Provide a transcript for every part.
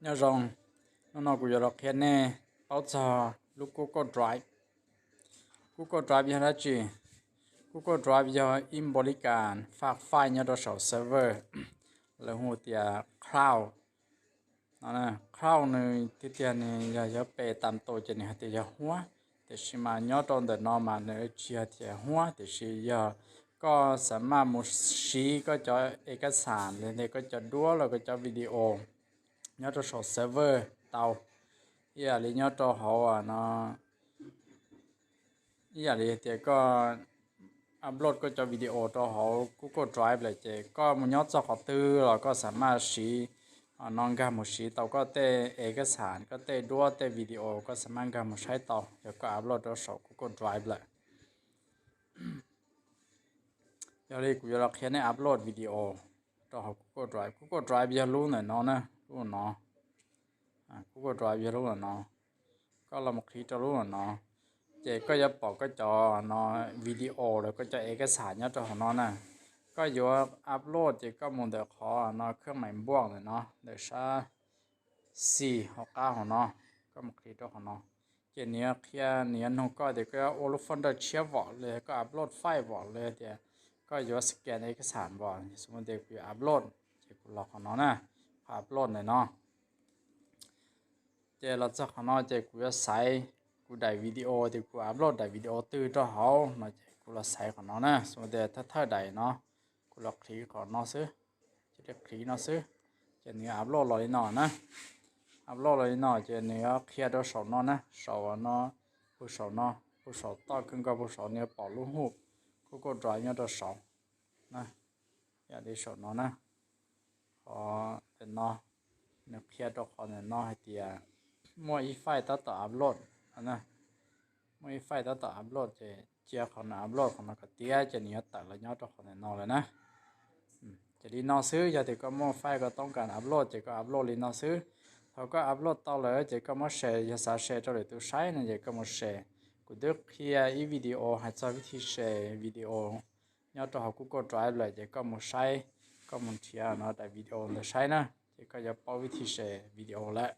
Nyob zoo, hnub no kuv yuav los qhia nej paub txog lub Google Drive. Google Drive yog dab tsi? Google Drive yog ib npaus li kas faj file nyob rau saum server, lawv hu tias cloud. Cloud nws tiag tiag nws yog yuav pe tam tus ces nws hais tias yog huab, tiam sis mas nyob rau ntawm no mas nws tsis yog tias huab, tiam sis yog koj xav maj mus siv koj cov ev kas xam los ntawm koj cov duab los koj cov video nyob rau saum server tau. Ib yam li nyob rau hauv no, ib yam li tias koj upload koj cov video rau hauv Google Drive lawm ces koj mus nyob txog qhov twg los koj xav maj siv no nkag mus siv tau koj tej ev kas xam, koj tej duab tej video koj xav maj nkag mus saib tau yog koj upload rau saum Google Drive lawm. Yog li kuv yuav los qhia nej upload video rau hauv Google Drive. Google Drive yog lub ntawm no na, lub no. Google Drive yog lub ntawm no. Koj los mus qhib rau lub ntawm no, ces koj yuav pom koj cov no video los koj cov ev kas xam nyob rau hauv no na. Koj yuav upload ces koj mus ntawm qhov no khab mais npuaj ntawm no, ntawm sab xis hauv qab hauv no, koj mus qhib rau qhov no. Ces nws yuav qhia, nws yuav nug koj tias koj yuav ua lub folder tshiab vom los koj upload file vom los tias koj yuav scan ev kas xam vom. Xws li tias kuv yuav upload, ces kuv los qhov no na, qhov upload ntawm no. Ces los txog qhov no ces kuv yuav xaiv kuv daim video tias kuv upload daim video twg rau hauv no ces kuv los xaiv qhov no na. Xws li tias thawj thawj daim no, kuv los qhib qhov no xwb, cia li qhib no xwb, ces nws yuav upload los li no na. Upload los li no ces nws yuav qhia rau saum no na, saum no, puag saum no, puag saum toj kawg nkaus puag saum nws yuav pom lub hu Google Drive nyob rau saud na. Yam li saum no na, qhov ntawm no, nws qhia rau qhov ntawm no hais tias muaj ib file tab tom upload, muaj ib file tab tom upload ces cia qhov no upload qhov no kom tiav ces nws yuav tawm los nyob rau qhov ntawm no lawm na. Ces li no xwb, yog tias koj muaj file koj toob kas upload ces koj upload li no xwb. Thaum koj upload tau lawm ces koj muab share, yog xav share rau lwm tus saib no ces koj mus share. Kuv twb qhia ib video hais txog vib thi share video nyob rau hauv Google Drive lawm ces koj mus saib, koj mus nrhiav no daim video ntawd saib na, ces koj yuav paub vib thi share video lawm.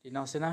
Li no xwb na.